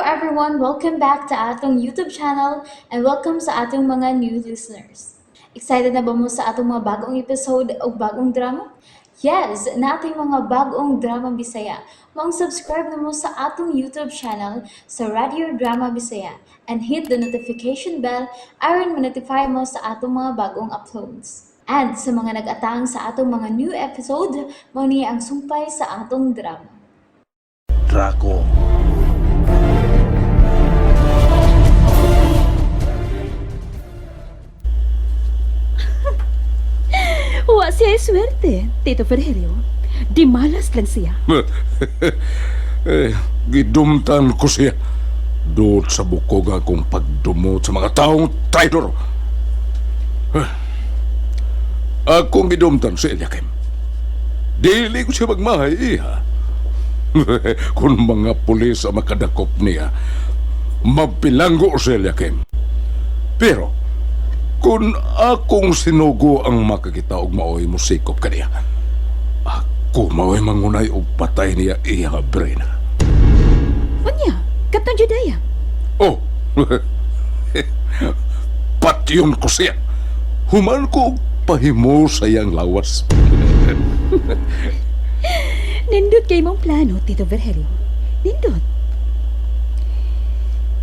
everyone! Welcome back to atong YouTube channel and welcome sa atong mga new listeners. Excited na ba mo sa atong mga bagong episode o bagong drama? Yes, nating mga bagong drama Bisaya. Maong subscribe na mo sa atong YouTube channel sa Radio Drama Bisaya and hit the notification bell aron ma-notify mo sa atong mga bagong uploads. And sa mga nag-atang sa atong mga new episode, mao ni ang sumpay sa atong drama. Draco. Wa siya swerte, Tito Virgilio. Di malas lang siya. Eh, gidumtan ko siya. Doon sa bukog akong pagdumot sa mga taong traidor. Eh, akong gidumtan si Eliakim. Dili ko siya magmahay, iha. Kung mga pulis ang makadakop niya, mapilanggo si Eliakim. Pero, kung akong sinugo ang makakita og maoy musikop kaniya, ako maoy mangunay og patay niya, iha, Brena. Unya, Kaptan Judea. Oh, patyon ko siya. Human ko og pahimo sa iyang lawas. Nindot kay mong plano, Tito Virgilio. Nindot.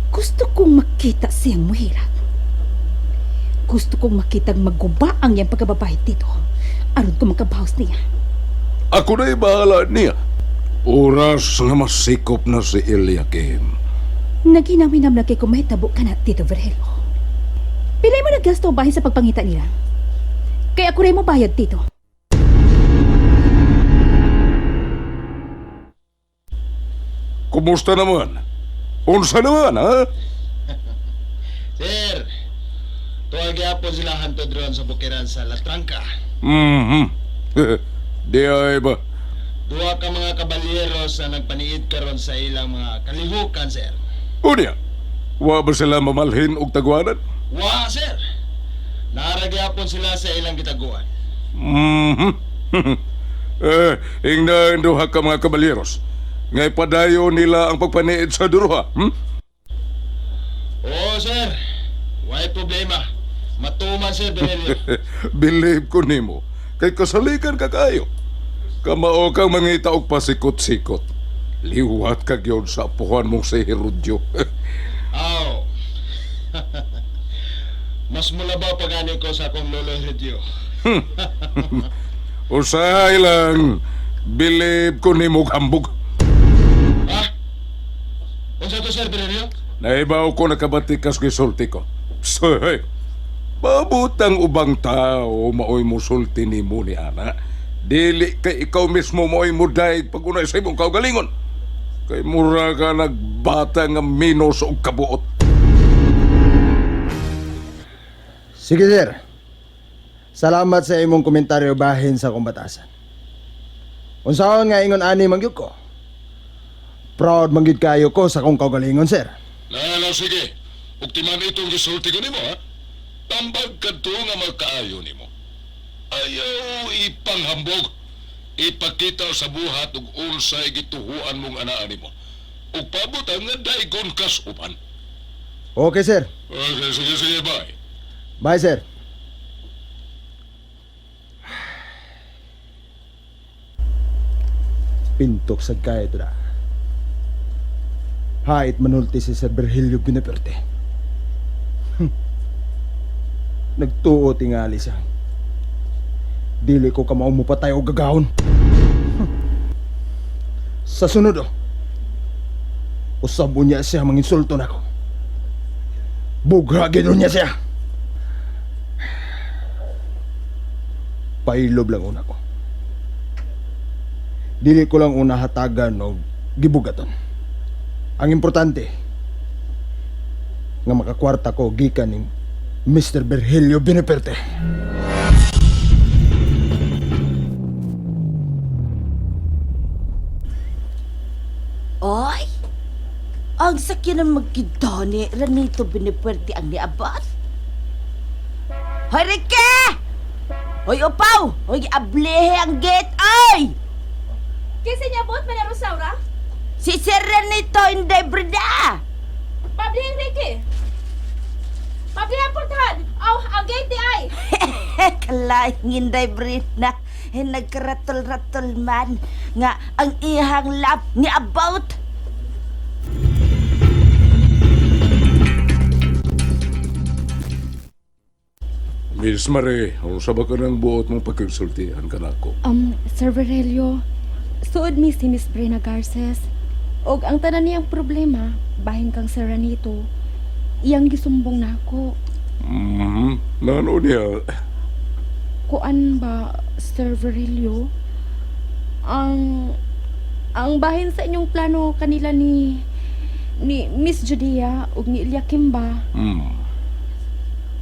Gusto kong makita siyang muhirap. Gusto kong makitang maguba ang iyang pagkababae, Tito. Aron ko makabawas niya. Ako na'y bahala niya. Oras nga masikop na si Eliakim. Naghinam-hinam na kay kung may tabo ka na, Tito Virgilio. Pilay mo naggasto bahin sa pagpangita nila. Kaya ako rin mo bayad, Tito. Kumusta naman? Unsa naman, ha? Sir, tuwag gyapon sila hantod ron sa bukiran sa La Tranca. Mhm. Di ay ba? Duha ka mga kabalyeros na nagpaniid karon sa ilang mga kalihukan, sir. Unya, wa ba sila mamalhin og tagwanan? Wa, sir. Naara gyapon sila sa ilang gitaguan. Mhm. Eh, ingnan duha ka mga kabalyeros. Ngay padayon nila ang pagpaniid sa duruha. Hmm? Oo, sir. Way problema. Matuman, sir Benelio. Believe ko nimo. Kay kasalikan ka kayo. Kamao kang mangita og pasikot-sikot. Liwat ka gyud sa apuhan mong si Herodio. Aw. Mas mulabaw pa gani ko sa akong lolo Herodio. Usahay lang. Believe ko nimo hambog. Ha? Unsa to, Sir Benelio? Naibaw ko nakabati kas gisulti ko. So, hey, mabutang ubang tao maoy musulti nimo ni ana. Dili kay ikaw mismo maoy mudaig pag unay sa imong kaugalingon. Kay mura ka nagbata nga minos og kabuot. Sige, sir. Salamat sa imong komentaryo bahin sa akong batasan. Unsaon nga ingon ani mangyud ko? Proud mangyud kayo ko sa akong kaugalingon, sir. Lalo sige. Ug timan itong gisulti ko nimo ha. Tambag kadto nga magkaayo nimo. Ayaw ipanghambog. Ipakita sa buhat ug unsay gituhuan mong anaa nimo. Ug pabutan nga daigon kas uban. Okay, sir. Okay, sige, sige, bye. Bye, sir. Pintok sa kaya ito na. Hait manulti si Sir Virgilio Binaperte. Nagtuo tingali siya. Dili ko kamao mo patay o gagawon. Sa sunod oh. Usab niya siya manginsulto nako. Bugha gid niya siya. Pailob lang una ko. Dili ko lang una hatagan og gibugaton. Ang importante nga makakwarta ko gikan ni Mr. Virgilio Beneperte. Oy! Ang sakya ng magkidani, Ranito Binipuerte ang niabot. Hoy, Rike! Hoy, upaw! Hoy, ablehe ang gate, oy! Kinsa niya bot, Maria Rosaura? Si Sir Ranito, hindi brida! Pablihan, Ricky! Pablihan, portahan! Aw, ang gate di ay! Kalaingin day Brina. Eh, nagkaratol-ratol man nga ang ihang lap ni about. Miss Marie, unsa ba ka ng buot mong pagkonsultihan ka nako? Sir Virgilio, suod mi si Miss Brina Garces. Og ang tanan niyang problema, bahin kang Sir Ranito, iyang gisumbong nako. Nano niya? Kuan ba, Sir Virgilio? Ang bahin sa inyong plano kanila ni Miss Judea ug ni Eliakim ba?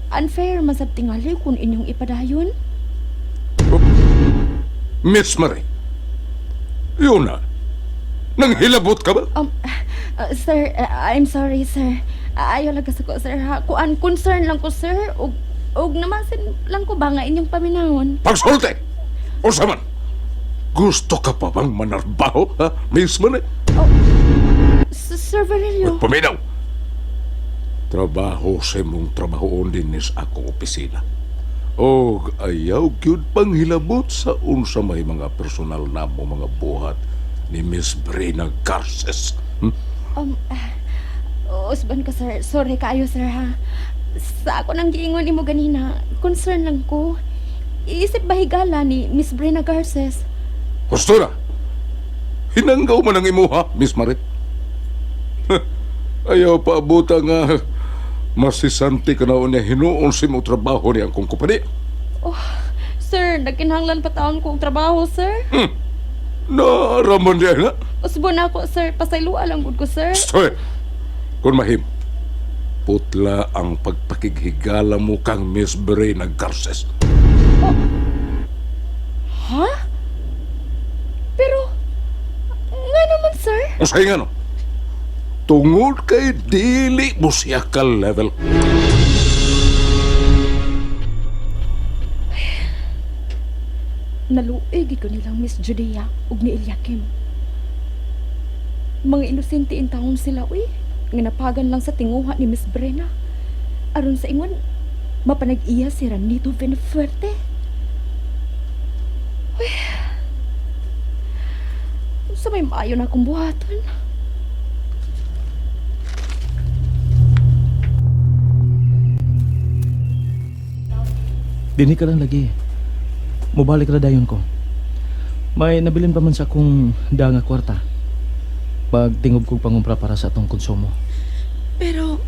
Unfair man sab tingali kung inyong ipadayon. Miss Marie, yun na. Nanghilabot ka ba? Sir, I'm sorry, sir. Ayaw lang kasi ko, sir, ha? Kuan, concern lang ko, sir. Og namasin lang ko ba nga inyong paminahon? Pagsulti! Unsa man? Gusto ka pa bang manarbaho, ha? Miss Marie? Sir Virgilio. Paminaw! Trabaho sa imong trabahoon dinis akong opisina. Og ayaw gyud panghilabot sa unsa may mga personal namo mga buhat ni Miss Brina Garces. Usban ko, sir. Sorry kaayo, sir, ha? Sa ako nang giingon nimo ganina, concern lang ko. Iisip ba higala ni Miss Brina Garces? Gusto na. Hinanggaw man ang imuha, Miss Marie. Ayaw pa abuta nga masisanti ka na niya hinuon sa imong trabaho niya akong kumpanya. Oh, sir, nagkinahanglan pa taon kong trabaho, sir. Naaraman niya na. Usbon ako, sir. Pasayloa lang gud ko, sir. Stoy! Kung mahim, putla ang pagpakighigala mo kang Miss Brina Garces. Ha? Pero, nga naman, sir. Ang sa'yo nga no? Tungod kay dili mo siya ka level. Naluig ko nilang Miss Judea ug ni Eliakim. Mga inosente in taon sila, uy. Nga napagan lang sa tinguha ni Miss Brena. Aron sa ingon, mapanag-iya si Ranito Venafuerte. Uy. Sa may maayo na akong buhaton. Dinhi ka lang lagi. Mubalik ra dayon ko. May nabilin pa man sa akong da nga kwarta. Pag tingob kog pangumpra para sa atong konsumo. Pero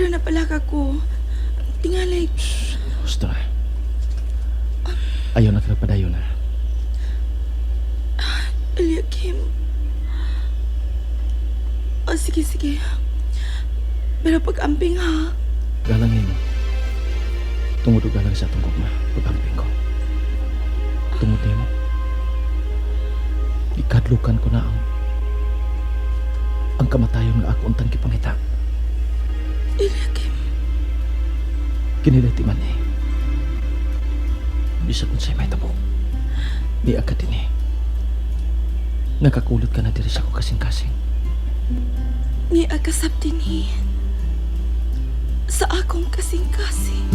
napalaka ko. Tingalay, Gusto na. Ayaw na ka padayon na. Eliakim. O, sige, sige. Pero pag-amping ha. Galang nimo. Tungod og galang sa atong gugma, pag-amping ko. Tungod nimo. Ikadlukan ko na ang kamatayon nga ako untang gipangita. Eliakim, Kinilay ti man eh. Bisag unsay mahitabo. Di agad din eh. Nakakulot ka na diri sa ako kasing-kasing. ni akasap din eh. Sa akong kasing-kasing.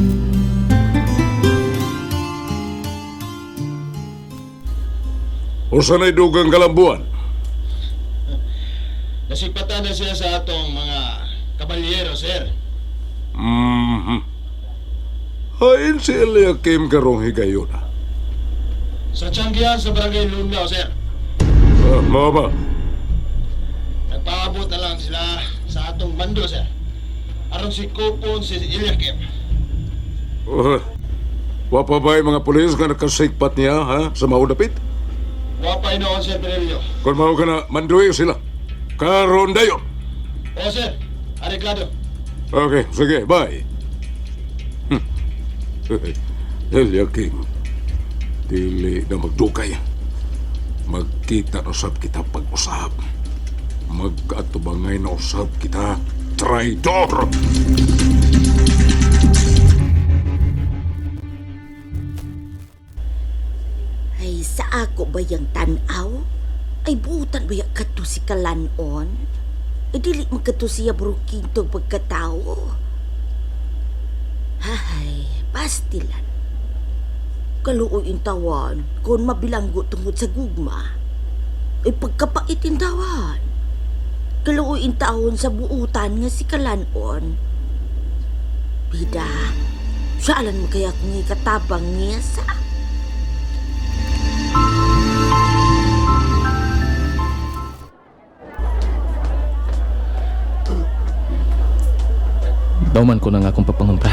Usa na'y dugang kalambuan. Nasipatan na siya sa atong mga kabalyero, sir. Hain si Eliakim karong higayuna. Sa Tianggian sa Barangay Lunao, sir. Ah, mao ba? Nagpaabot na lang sila sa atong mando, sir. Aron si Kupon si Eliakim. Wa pa ba'y mga pulis nga nakasigpat niya ha, sa maudapit? Wa pa noon, Sir Perelio. Kung mao ka na, manduwi sila. Karon dayon. O, sir. Areglado. Okay, sige, bye. Eliakim, dili na magdukay. Magkita na usab kita pag-usab. Magkaatubangay na usab kita, traidor! Ay, sa ako ba yung tanaw? Ay, buutan ba yung kadto si Kalanon? Eh, dili man kato siya brukintog pagkatao. Hay, pastilan. Kaluoy intawan kung mabilanggo tungod sa gugma. Ay pagkapait intawan. Kaluoy intawon sa buutan nga si Kalanon. Bida, saalan mo kaya kung ikatabang niya sa... Dauman ko na nga akong pagpangumpra.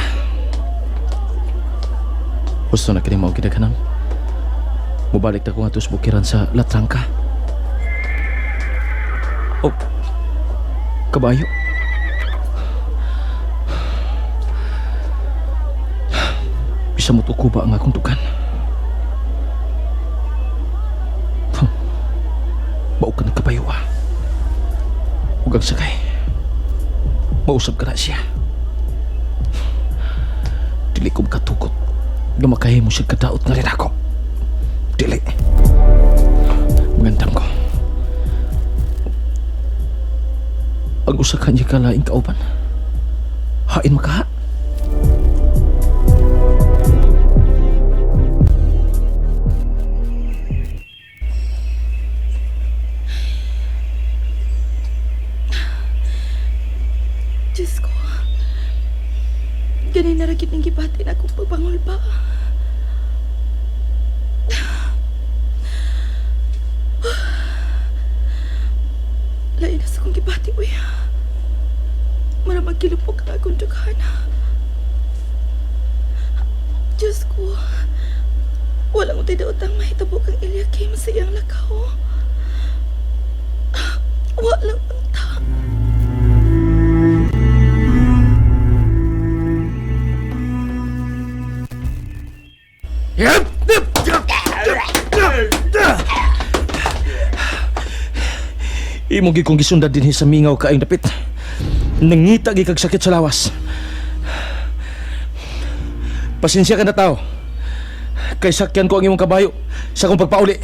Gusto na kini mao gidaghanan. Mubalik ta ko nga sa bukiran sa Latrangka. Oh, kabayo. Bisa mo tukuba ang akong dugan. Huh. Mao ka ng kabayo ah. Ug ang sakay. Mausap ka na siya. Dili ko makatugot nga makahimo siya kadaot nga rin ako. Dili. Magandang ko. Ang usa ka niya kalaing kauban. Hain makaha. Diyos ko. Ganun na ragit ng gibatin akong pagpangulpa. Lain na sa kong gibati, uy. Mara magkilupok ang akong dughan. Diyos ko. Walang utay daotang mahitabo kang Eliakim sa iyang lakaw. Walang unta. Imo gid kong gisundan dinhi sa mingaw kaayong dapit. Nangita gid kag sakit sa lawas. Pasensya ka na tao. Kay sakyan ko ang imong kabayo sa akong pagpauli.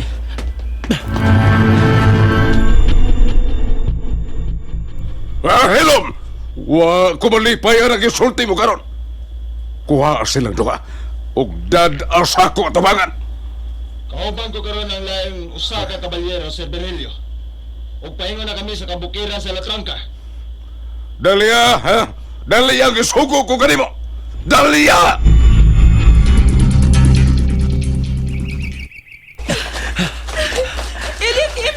Ah, hilom! Wa kumalipay ang nagisulti mo karon. Kuha silang duha. Ug dad-a sa ako atubangan. Kauban ko karon ang laing usa ka kabalyero, Sir Virgilio. Ug paingon na kami sa kabukiran sa Latrangka. Dalia, ha? Dalia ang isugo ko kanimo. Dalia! Eliakim!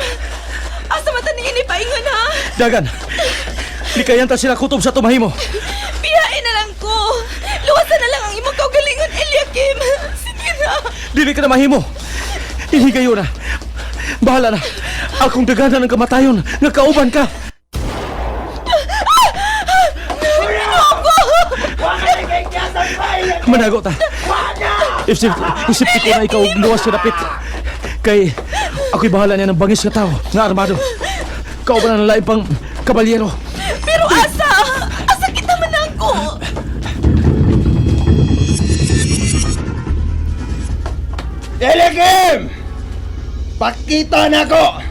Asa man ta ni paingon ha? Dagan. Likayan ta sila kutob sa tumahimo. Biyain na lang ko. Luwasan na lang ang imong kaugalingon, Eliakim. Sige na. Dili ka na mahimo. Inigayo na. Bahala na. Akong daganan ng kamatayon. Nga kauban ka. Manago ta. Isip, isip ko na ikaw luwas sa dapit. Kay ako'y bahala niya ng bangis nga tao, nga armado. Kauban na ng laing pang kabalyero. Pero asa? Asa kita manago? Eliakim! Pakita na ko!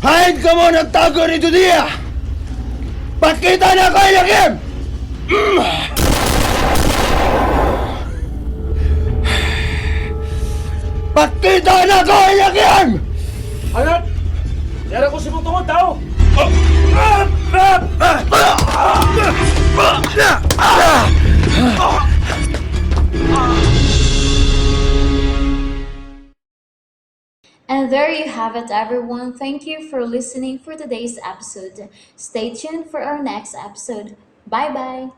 Hide ka mo ng tago nito diya! Pakita na ko, Eliakim! Pakita na ko, Eliakim! Angat! Yara ko si mong tungod, tao! And there you have it, everyone. Thank you for listening for today's episode. Stay tuned for our next episode. Bye bye.